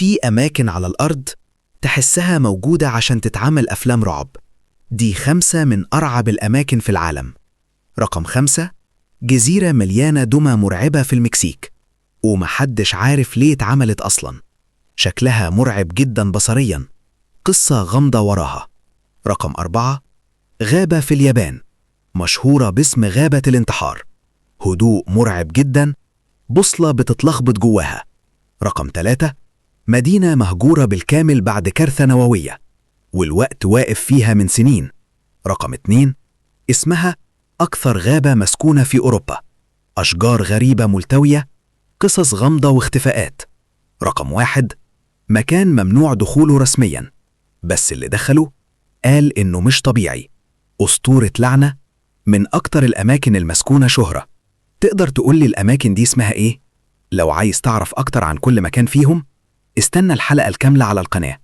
في أماكن على الأرض تحسها موجودة عشان تتعمل أفلام رعب. دي 5 من أرعب الأماكن في العالم. رقم 5، جزيرة مليانة دمى مرعبة في المكسيك، ومحدش عارف ليه اتعملت أصلا. شكلها مرعب جدا بصريا، قصة غامضة وراها. رقم 4، غابة في اليابان مشهورة باسم غابة الانتحار، هدوء مرعب جدا، بوصلة بتتلخبط جواها. رقم 3، مدينة مهجورة بالكامل بعد كارثة نووية، والوقت واقف فيها من سنين. رقم 2، اسمها أكثر غابة مسكونة في أوروبا، أشجار غريبة ملتوية، قصص غامضة واختفاءات. رقم 1، مكان ممنوع دخوله رسميا، بس اللي دخله قال إنه مش طبيعي، أسطورة لعنة، من أكتر الأماكن المسكونة شهرة. تقدر تقولي الأماكن دي اسمها إيه؟ لو عايز تعرف أكتر عن كل مكان فيهم استنى الحلقة الكاملة على القناة.